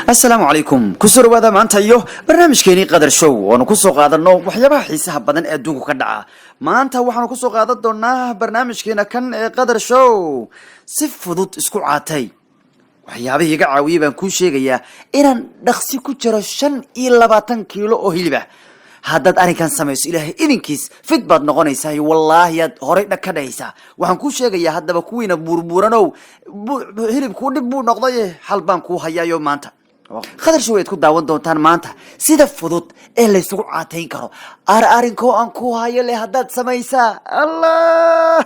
Asalaamu calaykum, kusoo dhawaada maanta iyo barnaamijkeenii Qadar Show, oonu kusoo qaadano waxyaabaha xiisaha badan ee adduunku ka dhaca. Maanta waxaanu kusoo qaadan doonaa barnaamijkeena kan ee Qadar Show, si fudud isku caatay. Waxyaabihii iga caawiyey baan kuu sheegayaa inaan dhaqsi ku jiro 25 kiilo oo hilib ah. Haddaad arrinkan samayso, Ilaahay idinkiis fit baad noqonaysaa, wallaahi aad horay dhag ka dhahaysaa. Waxaan kuu sheegayaa haddaba, kuwiina buurbuuranow, hilibkuu dhib buu noqday, xal baan kuu hayaayo. Maanta Khadar Show aad ku daawan doontaan maanta sida fudud ee laysugu caatayn karo. Arrinkoo aan ku hayo le haddaad samaysaa, Allah,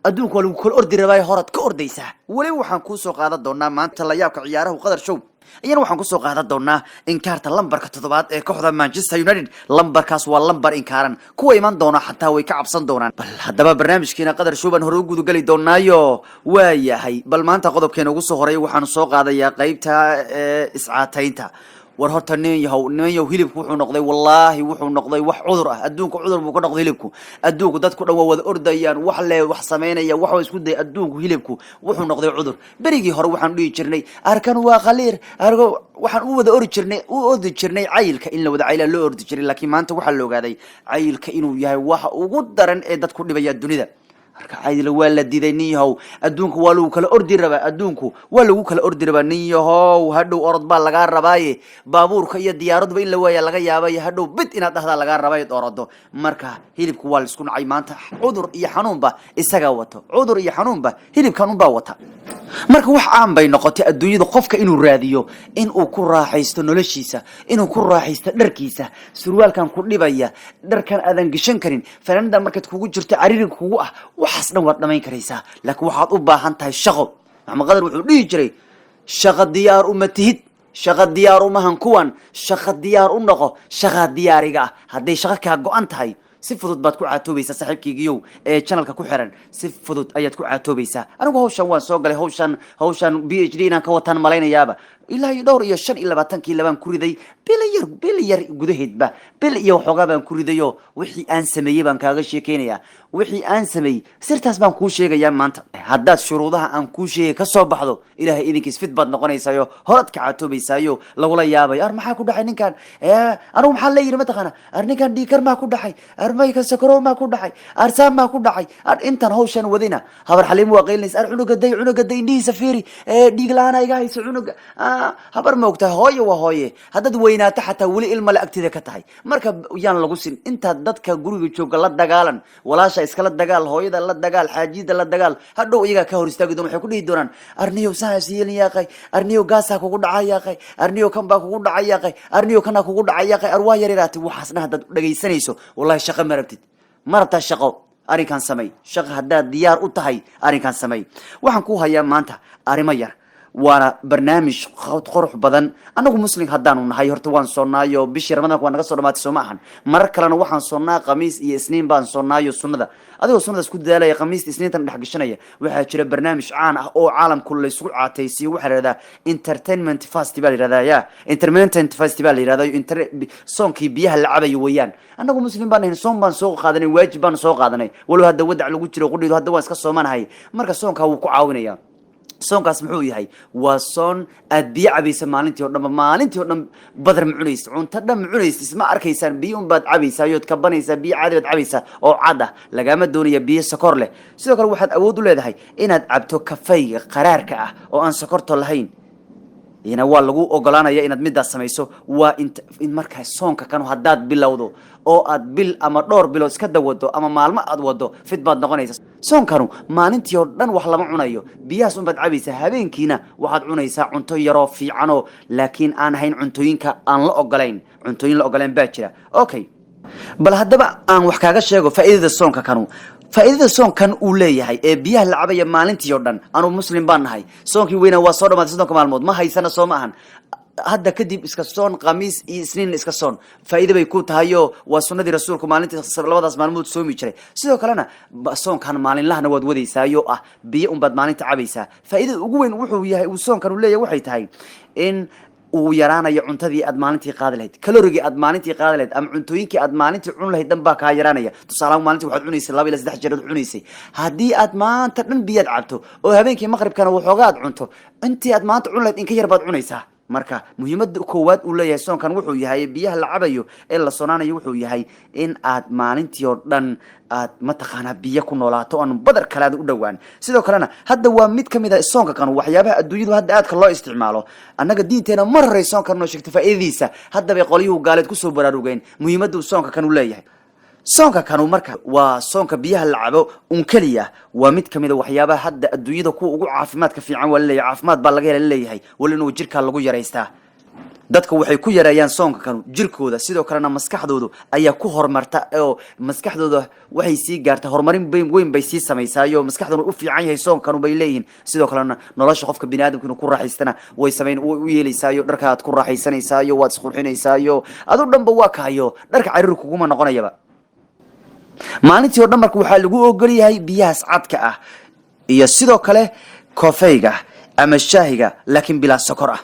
adduunku waa lagu kala ordi rabaayo, horaad ka ordaysaa. Weliba waxaan kuu soo qaadan doonaa maanta layaabka ciyaarahu Qadar Show, iyana waxaan kusoo qaadan doonaa inkaarta lambarka 7aad ee kooxda Manchester United. Lambarkaas waa lambar inkaaran, kuwa iman doona xataa way ka cabsan doonaan. Bal haddaba barnaamijkeena Qadar Show baan hore u gudageli doonaayo. Waa yahay, bal maanta qodobkeena ugu soo horeeya waxaanu soo qaadayaa qeybta ee iscaataynta. War horta nin yahow, nin yahow, hilibku wuxuu noqday, wallaahi, wuxuu noqday wax cudur ah. Adduunka cudur buu ka noqday hilibku. Adduunku dadku dhan waa wada ordayaan, wax le wax samaynaya, wax isku day. Adduunku hilibku wuxuu noqday cudur. Berigii hore waxaan dhihi jirnay, arkan waa khaliir argo, waxaan u wada ori jirnay, u ordi jirnay cayilka, in la wada cayilaa loo ordi jiray. Laakiin maanta waxaa la ogaaday cayilka inuu yahay waxa ugu daran ee dadku dhibaya dunida. Marka cayila waa la diiday, nin yahow. Adduunku waa lagu kala ordi rabaa, adduunku waa lagu kala ordi rabaa, nin yahow. Hadhow orod baa lagaa rabaaye, baabuurka iyo diyaaraduba in la waaya laga yaabay. Hadhow bid inaad dhahdaa lagaa rabay orodo. Marka hilibku waa laisku nacay maanta, cudur iyo xanuunba isagaa wato, cudur iyo xanuunba hilibkan unbaa wata. Marka wax caan bay noqotay adduunyada qofka inuu raadiyo in uu ku raaxaysto noloshiisa, inuu ku raaxaysto dharkiisa, surwaalkan ku dhibaya, dharkan aadan geshan karin, fanaanada markaad kugu jirto cariiriga kugu ah, waxaas dhan waad dhamayn karaysaa. Laakiin waxaad u baahan tahay shaqo. Maxamed Qadar wuxuu dhihi jiray, "Shaqo diyaar uma tihid, shaqo diyaar umahan kuwan, shaqo diyaar u noqo, shaqaa diyaariga ah." Hadday shaqo kaa go-an tahay, si fudud baad ku caatoobaysaa. Saaxiibkaygiyow ee channelka ku xiran, si fudud ayaad ku caatoobaysaa. Anigu hawshan waan soo galay, hawshan PhD inaan ka wataan malaynayaaba. Ilaa iyo dhowr iyo 25 kiilo baan ku riday bil yar, bil yar gudaheedba, bil iyo waxoogaa baan ku ridayo. Wixii aan sameeyey baan kaaga sheekeynayaa, wixii aan sameeyey sirtaas baan kuu sheegayaa maanta. Haddaad shuruudaha aan kuu sheegay ka soo baxdo, Ilaahay idinkiis fit baad noqonaysaayo, horaad ka caatoobaysaayo, lagula yaabayo, "Ar maxaa ku dhacay ninkan?" Anigu maxaa leeyihi mataqaana? "Ar ninkan dhiikar maa ku dhacay? Ar mayka sakorow maa ku dhacay? Ar saam maa ku dhacay?" Ar intan hawshan wadina, habar Xaliimo waa qaylinaysa, "Ar cunuga day, cunuga day, indhihiisa fiiri, dhiig la-aan iga hayso cunuga." Habar ma ogtahay, hooye waa hooye. Haddaad weynaato xataa weli ilmale agteeda ka tahay. Marka yaan lagu sin intaad dadka guriga jooga la dagaalan, walaasha iskala dagaal, hooyada la dagaal, xaajiyada la dagaal. Hadhow iyagaa ka hor istaagi doon, waxay ku dhihi doonaan, "Arniyow saas yeelin yaaqay, arniyow gaasaa kugu dhaca yaaqay, arniyow kan baa kugu dhacay yaaqay, arniyow kanaa kugu dhacay yaaqay, ar waa yar yaraatay." Waxaas dhan haddaad dhegaysanayso, wallahi shaqo ma rabtid. Ma rabtaa shaqo? Arrinkan samay. Shaqo haddaad diyaar u tahay, arrinkan samay. Waxaan ku hayaa maanta arrimo yar, waana barnaamij qurux badan. Annagu Muslim haddaanu nahay, horta waan soonnaayo, bishii Ramadaanka waa naga soo dhamaatay, soo ma ahan? Marar kalena waxaan soonnaa Khamiis iyo Isniin baan soonnaayo. Sunnada adigoo sunnadaas ku dadaalaya, Khamiista Isniintan dhex gashanaya, waxaa jira barnaamij caan ah oo caalamku laysugu caataysiiyo. Waxaa la yihahdaa intermittent fast baa la yihahdaa, ya intermittent fast baa la yihahdaa, soonkii biyaha la cabayo weeyaan. Annagu Muslim baan nahayn, soon baan soo qaadanay, waajib baan soo qaadanay, walow hadda wadac lagu jiro qudhiido, hadda waan iska soomanahay. Marka soonkaa wuu ku caawinaya. Soonkaas muxuu yahay? Waa soon aad biyo cabaysa maalintii o dhanba. Maalintii o dhan badar ma cunaysa, cunto dhan ma cunaysa, isma arkaysaan, biyo un baad cabaysaa, yood kabanaysaa, biyo caadi baad cabaysaa oo cad ah, lagaama doonaya biyo sokor leh. Sidoo kale waxaad awood u leedahay inaad cabto kafayga qaraarka ah oo aan sokorto lahayn, iyana waa lagu ogolaanaya inaad midaas samayso. Waa in markaa soonka kanu haddaad bilowdo oo aad bil ama dhowr bilood iska dawado ama maalmo aad wado, fit baad noqonaysa. Soonkanu maalintii oo dhan wax lama cunayo, biyahaas unbaad cabaysaa. Habeenkiina waxaad cunaysaa cunto yaroo fiicanoo, laakiin aan ahayn cuntooyinka aan la ogolayn. Cuntooyin la ogolayn baa jira. Okay, bal haddaba aan wax kaaga sheego faa'iidada soonka kanu, faa'iidada soonkan uu leeyahay ee biyaha la cabaya maalintii oo dhan. Anugu Muslim baan nahay, soonkii weynaa waa soo dhamaatay, 30-ka maalmood ma haysana, soo ma ahan? Hadda kadib iska soon, Khamiis iyo Isniin iska soon, faa'iido bay ku tahayo. Waa sunnadii Rasuulku maalintii labadaas maalmood soomi jiray. Sidoo kalena soonkan maalinlahana waad wadaysaayo ah, biyo unbaad maalinta cabaysaa. Faa'iidada ugu weyn wuxuu yahay uu soonkan uu leeyahay waxay tahay in Uu yaraanayo cuntadii aad maalintii qaadi lahayd, calorie-gii aad maalintii qaadi lahayd ama cuntooyinkii aad maalintii cun lahayd dhan baa kaa yaraanaya. Tusaalahaan, maalintii waxaad cunaysay 2 ilaa 3 jeer aad cunaysay. Haddii aad maanta dhan biyaad cabto oo habeenkii maqribkana waxoogaa aad cunto, intii aad maanta cun lahayd in ka yar baad cunaysaa. Marka muhiimada koowaad uu leeyahay soonkan wuxuu yahay, biyaha la cabayo ee la soonaanayo, wuxuu yahay in aad maalintii oo dhan aad mataqaanaa biyo ku noolaato, oon badar kale aad u dhowaan. Sidoo kalena hadda waa mid kamid a soonka kan waxyaabaha adduunyadu hadda aadka loo isticmaalo. Annaga diinteena mar horey soonkan noo sheegtay faa'iidadiisa. Hadda bay qolyuhu gaaleed kusoo baraarugeen muhiimadda uu soonka kan u leeyahay. Soonka kanu marka waa soonka biyaha la cabo un keliya. Waa mid kamid a waxyaabaha hadda adduunyada kuwa ugu caafimaadka fiican waa laleeyahay. Caafimaad baa laga hela laleeyahay, wali inuu jirkaa lagu yaraystaa. Dadka waxay ku yareeyaan soonka kanu jirkooda, sidoo kalena maskaxdoodu ayaa ku horumarta, oo maskaxdooda waxay sii gaarta horumarin weyn weyn bay sii samaysaayo. Maskaxduna u fiican yahay soonkanu bay leeyihiin. Sidoo kalena nolosha qofka biniaadamka inuu ku raaxaystana way samayn way u yeelaysaayo. Dharka aad ku raaxaysanaysaayo, waad isqurxinaysaayo, adu dhanba waa kahayo, dharka cariir kuguma noqonayaba. Maalintii oo dhan marka waxaa lagu ogol yahay biyahaas cadka ah iyo sidoo kale kofeyga ama shaahiga, laakiin bilaa sokor ah.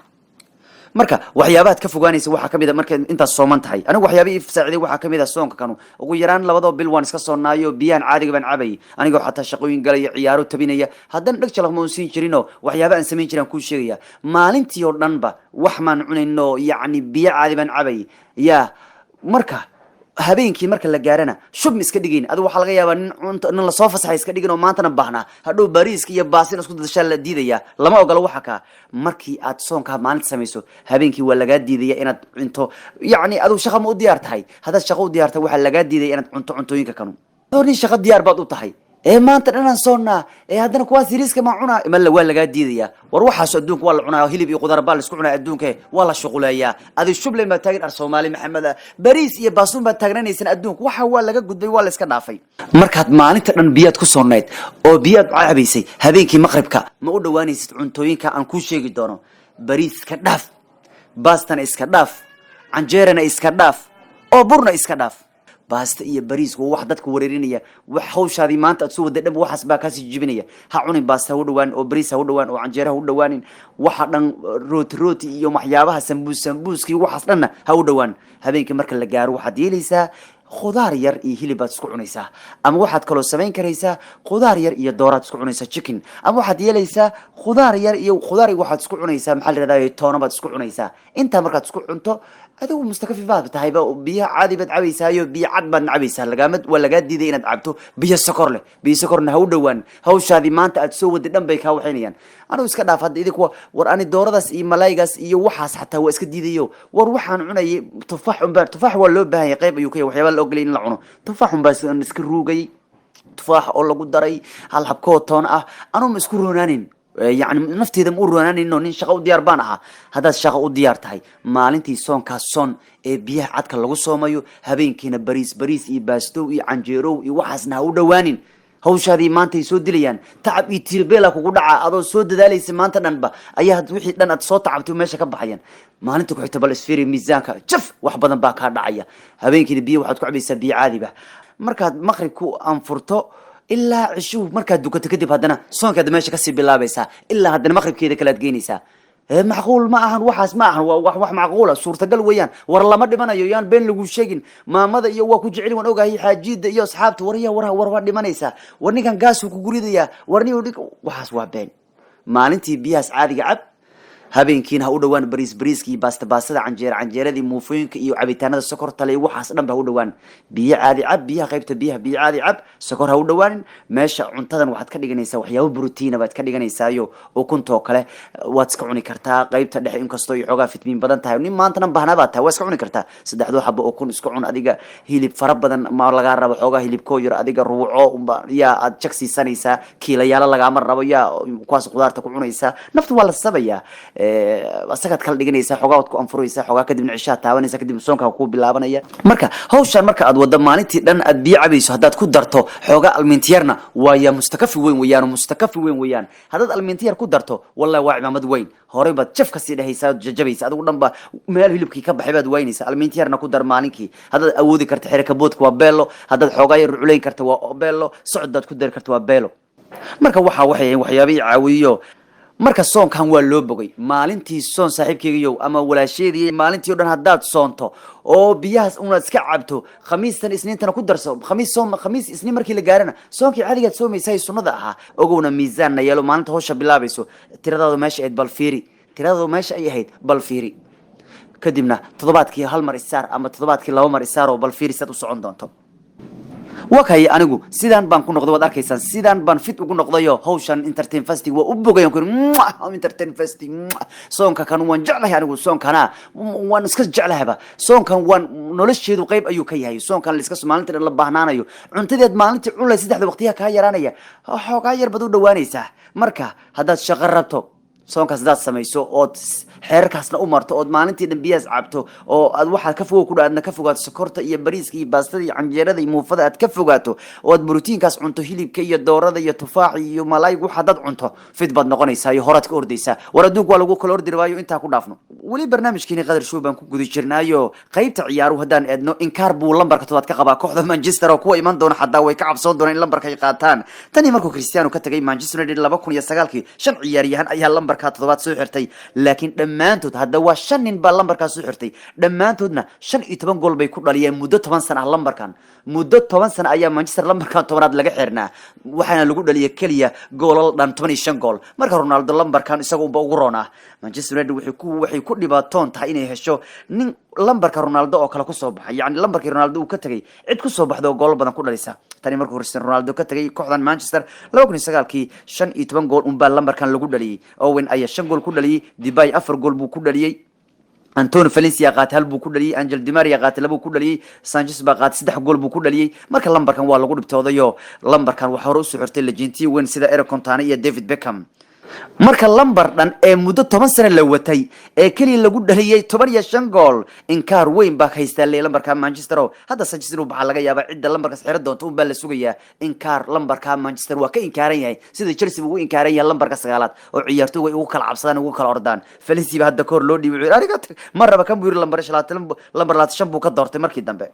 Marka waxyaabahaad ka fogaanaysa waxaa kamid a, marka intaad sooman tahay, anigu waxyaaba ii saaciday waxaa kamid a soonka kanu. Ugu yaraan labadoo bil waan iska soonnaayo, biyahan caadiga baan cabayay, anigoo xataa shaqooyin galaya, ciyaaro tabinaya, haddana dheg jalaq ma un siin jirinoo. Waxyaaba aan samayn jiraan kuu sheegaya. Maalintii oo dhanba wax maan cunayno, yacni biyo caadi baan cabayay. Ya marka habeenkii marka la gaarana shub ma iska dhigayn. Adigu waxaa laga yaabaa nin cunto nin lasoo fasaxay iska dhigin oo maantana baahnaa, hadhow bariiska iyo baasin isku dadashaa la diidaya. Lama ogola waxa kaa. Markii aad soonkaa maalinta samayso, habeenkii waa lagaa diidaya inaad cunto. Yacni adigu shaqa ma u diyaar tahay? Haddaad shaqo u diyaar tahay, waxaa lagaa diidaya inaad cunto cuntooyinka kanu. Adoo nin shaqo diyaar baad u tahay ee maanta dhanaan soonnaa ee haddana kuwaas yariiska ma cunaa malla, waa lagaa diidayaa. War waxaas adduunka waa la cunaa, hilib iyo qudaar baa la isku cunaa, adduunka waa la shuquleeyaa. Adi shublen baa taagan, ar Soomaali Maxamed bariis iyo baasuun baad taagnaanaysan. Adduunka waxa waa laga gudbay, waa la iska dhaafay. Markaad maalinta dhan biyaad ku soonayd oo biyaad cabaysay, habeenkii maqribka ma u dhowaanaysid cuntooyinka aan kuu sheegi doono. Bariis iska dhaaf, baastana iska dhaaf, canjeerana iska dhaaf, oo burna iska dhaaf. Baasta iyo bariisku waa wax dadka wareerinaya. Wax hawshaadii maanta aad soo waday dhanba waxaas baa kaasii jibinaya. Ha cunin baasta, ha u dhawaanin, oo bariis ha u dhawaan, oo canjeera ha u dhawaanin. Waxa dhan rooti rooti iyo waxyaabaha sambuus sambuuski, waxaas dhanna ha u dhawaan. Habeenkii marka la gaaro waxaad yeelaysaa khudaar yar iyo hilib baad isku cunaysaa, ama waxaad kaloo samayn karaysaa khudaar yar iyo dooraad isku cunaysaa, chicken, ama waxaad yeelaysaa khudaar yar iyo khudaar waxaad isku cunaysaa, maxaa la yidhahdaa, toona baad isku cunaysaa. Intaa markaad isku cunto, adigu mustakafi baad tahayba. Biyaha caadi baad cabaysaayo, biyo cad baad cabaysaa. Lagaama waa lagaa diiday inaad cabto biyo sokor leh. Biyo sokorna ha u dhowaan. Hawshaadii maanta aad soo waday dhan bay kaa waxaynayaan. Anigu iska dhaaf hadda idinku. War ani dooradaas iyo malaygaas iyo waxaas xataa waa iska diidayo. War waxaan cunayay tufaax unbaa. Tufaax waa loo baahan yahay, qayb ayuu ka yahay waxyaaba la ogolay in la cuno. Tufaax unbaa iska ruugay, tufaax oo lagu daray hal xabkoo toon ah. Anuu ma isku roonaanin, yacni nafteeda ma u roonaanino. Nin shaqo u diyaar baan ahaa. Haddaad shaqo u diyaar tahay, maalintii soonkaas soon ee biyaha cadka lagu soomayo, habeenkiina bariis bariis iyo baastow iyo canjeerow iyo waxaasna ha u dhowaanin. Hawshaadii maanta ay soo dilayaan, tacab iyo tiirbeela kugu dhaca. Adoo soo dadaalaysa maanta dhanba ayaa wixii dhan aad soo tacabtay meesha ka baxayaan. Maalinta ku xigta bal isfiiri miisaanka, jaf, wax badan baa kaa dhacaya. Habeenkiina biyo waxaad ku cabaysaa biyo caadiba. Markaad maqrib ku anfurto ilaa cishuhu markaad dukato kadib, haddana soonkaad meesha kasii bilaabaysaa, ilaa haddana maqribkeeda kale aad geynaysaa. Macquul ma ahan waxaas, ma ahan. Waa wax macquula, suurtagal weeyaan. War lama dhimanayo, yaan been lagu sheegin. Maamada iyo waa ku jecel, waan ogahay, xaajida iyo asxaabta. War ya war war waa dhimanaysaa, war ninkan gaasuu kugu ridayaa, war nin waxaas waa been. Maalintii biyahaas caadiga cab, habeenkiina ha u dhawaan bariis bariiska iyo baasta baastada, canjeera canjeeradii, muufooyinka iyo cabitaanada sokorta le, waxaas dhan ba ha u dhawaan. Biyo caadi cab, biyaha qaybta biyaha, biyo caadi cab, sokor ha u dhawaanin. Meesha cuntadan waxaad ka dhiganaysaa waxyaabo brotiina baad ka dhiganaysaayo, ukuntoo kale waad iska cuni kartaa qaybta dhexe, inkastoo ay xoogaa fitamiin badan tahay. Nin maantana bahnaa baad tahay, waa iska cuni kartaa. Saddexdoo xabo ukun iska cun adiga. Hilib fara badan ma lagaa rabo, xoogaa hilibkoo yar adiga ruuco unba yaa aad jag siisanaysaa. Kiilayaalo lagaama rabo, yaa kuwaas khudaarta ku cunaysaa. Nafta waa la sabayaa, asagaad kala dhiganaysaa, xoogaa waad ku anfuraysaa xoogaa, kadibna cishaa taabanaysa, kadibna soonkaa kuu bilaabanaya. Marka hawshaan marka aad wado, maalintii dhan aad biyo cabayso, haddaad ku darto xoogaa almintiyarna, waaya mustakafi weyn weeyaan, mustakafi weyn weeyaan. Haddaad almintiyar ku darto, wallahi waa cimaamad weyn. Horey baad jaf kasii dhehaysaa, jajabaysa, adigu dhan ba meel hilibkii ka baxay baad waynaysaa. Almintiyarna ku dar maalinkii haddaad awoodi karta. Xerakaboodka waa beelo, haddaad xoogaa yar ruculayn karta waa beelo, socod baad ku dari karta waa beelo. Marka waxa waxay waxyaabihii caawiyo. Marka soonkan waa loo bogay. Maalintii soon, saaxiibkeygiyow ama walaasheedii, maalintii o dhan haddaad soonto oo biyahaas unaad iska cabto, Khamiistan Isniintana ku darso, Khamiis soom, Khamiis Isniin markii la gaarana soonkii caadigaad soomaysahay sunnada ahaa, ogowna miisaanna yeelo. Maalinta hawsha bilaabayso, tiradaadu meesha ahayd bal fiiri, tiradaadu meesha ay ahayd bal fiiri. Kadibna toddobaadkii hal mar isaar ama toddobaadkii laba mar isaar oo bal fiiri saad u socon doonto. Wakay, anigu sidaan baan ku noqday, waad arkaysaan, sidaan baan fit ugu noqdayo. Hawshan intermittent fasting waa u bogayan ku yiri, intermittent fasting. Soonka kan waan jeclahay anigu, soonkana waan iska jeclahayba. Soonkan waan nolosheedu qayb ayuu ka yahay. Soonkan la iska maalintii dhan la baahnaanayo, cuntadeed maalintii cunlay saddexda waqtiyaha kaa yaraanaya, xoogaa yar baad u dhawaanaysaa. Marka haddaad shaqo rabto, soonkaas hadaad samayso ood xeerarkaasna u marto ood maalintii dhan biyahaas cabto oo aad waxaad ka fogow ku dha aadna ka fogaato sokorta iyo bariiska iyo baastada iyo canjeerada iyo muufada aad ka fogaato oo aad borotiinkaas cunto, hilibka iyo doorada iyo tufaaxa iyo malaayga, waxa hadaad cunto, fit baad noqonaysaa iyo horaad ka ordaysaa. War, adduunku waa lagu kala ordi rabaayo. Intaa ku dhaafno. Weli barnaamijkeeni Qadar Show baan ku guda jirnaayo. Qaybta ciyaaruhu haddaan eedno, inkaar buu lambarka tobaad ka qabaa kooxda Manchester oo kuwa iman doona xataa way ka cabsoon doonaan in lambarka ay qaataan. Tanii markuu Cristiano ka tagay Manchester United 2009-kii, shan ciyaaryahan ayaa lambarka toddobaad soo xirtay, laakiin dhammaantood hadda waa shan nin baa lambarkaas soo xirtay. Dhammaantoodna 15 gool bay ku dhaliyeen muddo 10 sana ah. Lambarkan muddo 10 sana ayaa Manchester lambarkan tobanaad laga xirnaa, waxaana lagu dhaliyay keliya goolal dhan 15 gool. Marka Ronaldo lambarkan isaga unba ugu roonaa. Manchester United waxay ku dhibaatoon tahay inay hesho nin lambarka Ronaldo oo kale kusoo baxay, yacni lambarkii Ronaldo uu ka tagay cid kusoo baxda oo goolal badan ku dhalisa. Tani markuu Cristiano Ronaldo ka tagay kooxdan Manchester 2009-kii, 15 gool unbaa lambarkan lagu dhaliyay. Owen ayaa shan gool ku dhaliyay, Depay afar gool buu ku dhaliyay, Antonio Valencia qaatay hal buu ku dhaliyay, Angel Di Maria qaatay laba ku dhaliyay, Sanchez baa qaatay saddex gool buu ku dhaliyay. Marka lambarkan waa lagu dhibtoodayo. Lambarkan waxaa hore usoo xirtay legendyo weyn sida Eric Cantona iyo David Beckham. Marka lambar dhan ee muddo 10 sano la watay ee keliya lagu dhaliyay 15 gool, inkaar weyn baa haystaa le lambarka Manchester. Oo hadda Sanchez inuu baxaa laga yaabaa, cidda lambarkaas xiro doonta un baa la sugayaa. Inkaar lambarka Manchester waa ka inkaaran yahay sida Chelsea ugu inkaaran yahay lambarka sagaalaad oo ciyaartooygu ay ugu kala cabsadaan, ugu kala ordaan. Valencia ba hadda kahor loo dhiibay, aniga ma raba kan buu yiri, lambar 25, lambar 25 buu ka doortay markii dambe.